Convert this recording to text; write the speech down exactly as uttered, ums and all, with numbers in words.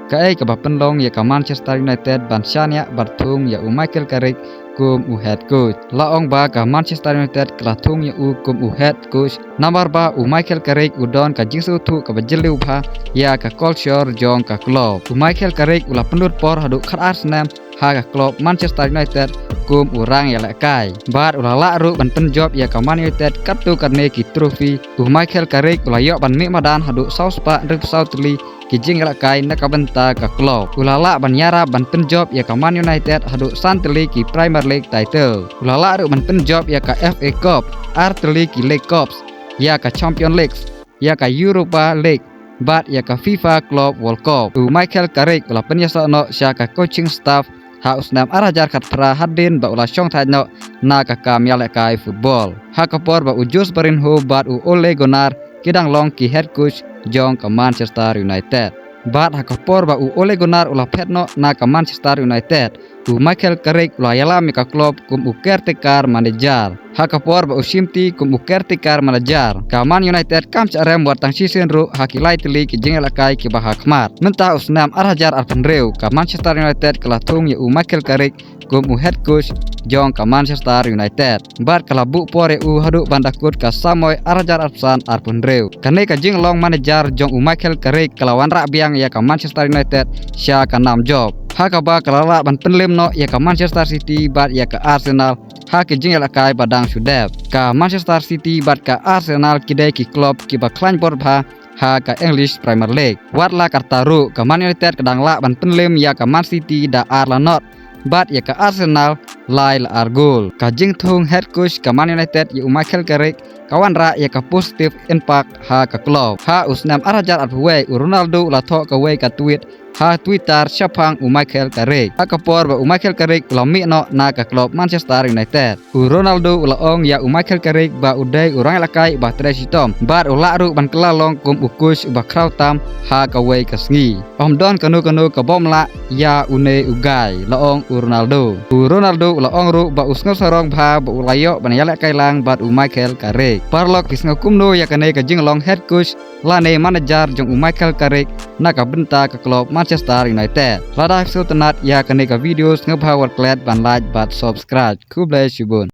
Kaei kaba pynlong ïa ka Manchester United ban shaniah ban thung ïa u Michael Carrick kum u head coach? La ong ba ka Manchester United ka la thung ïa u kum u head coach namar ba u Michael Carrick u don ka jingsngewthuh kaba jylliew bha ïa ka culture jong ka club. U Michael Carrick u la pynlut por haduh khatar snem ha ka club Manchester United kum u rangïalehkai. Bad u la lah ruh ban pynjop ïa ka Man United katto katne ki trophy. U Michael Carrick u la ïoh ban mih madan haduh saw spah hynriew phew saw tylli ki jingïalehkai na ka bynta ka club. U la lah ban ïarap ban pynjop ïa ka Man United haduh san tylli ki Premier League title. U la lah ruh ban pynjop ïa ka F A Cup, ar tylli ki League Cups, ïa ka Champions League, ïa ka Europa League, bad ïa ka FIFA Club World Cup. U Michael Carrick u la pynïasoh noh sha ka coaching staff ha u snem ar hajar khatphra hadien ba u la shongthait noh na ka kam ïalehkai football. Ha ka por ba u Jose Mourinho bad u Ole Gunnar ki dang long ki head coach jong ka Manchester United. Bad ha ka por ba u Ole Gunnar u la phet noh na ka Manchester United, u Michael Carrick u la ïalam ïa ka club kum u caretaker manager. Ha ka por ba u shimti kum u caretaker manager, ka Man United kam shah rem wat tang shisien ruh ha ki lai tylli ki jingïalehkai kiba ha khmat. Mynta u snem ar hajar arphew hynriew, ka Manchester United ka la thung ïa u Michael Carrick kum u head coach jong ka Manchester United. Bad ka la buh por ïa u haduh ban da kut ka samoi ar hajar arphew san arphew hynriew. Kane ka jinglong manager jong u Michael Carrick ka la wanrah biang ïa ka Manchester United sha ka nam jop, ha kaba ka la lah ban pynlem noh ïa ka Manchester City bad ïa ka Arsenal ha ki jingïalehkai ba dang shu dep. Ka Manchester City bad ka Arsenal ki dei ki club kiba khlaiñ bor bha ha ka English Premier League. Wat la katta ruh, ka Man United ka dang lah ban pynlem ïa ka Man City da ar la not bad ïa ka Arsenal lai la ar gol. Ka jingthung head coach ka Man United ïa u Michael Carrick ka wanrah ïa ka positive impact ha ka club. Ha u snem ar hajar arphew wei, u Ronaldo u la thoh kawei ka tweet ha Twitter shaphang u Michael Carrick ha ka por ba u Michael Carrick u la mih noh na ka club Manchester United. U Ronaldo u la ong ïa u Michael Carrick ba u dei u rangïalehkai ba trei shitom bad u lah ruh ban kylla long kum u coach uba khraw tam ha kawei ka sngi. Ym don kano kano ka bym lah ïa une u guy, la ong u Ronaldo. U Ronaldo u la ong ruh ba u sngewsarong bha ba u la ïoh ban ïalehkai lang bad u Michael Carrick. Paralok, phi sngew kumno ïa kane ka jinglong head coach lane manager jong u Michael Carrick na ka bynta ka club Manchester United? Lada phi sngewtynnat ïa kane ka video, sngewbha wat klet ban like bad subscribe. Khublei shibun.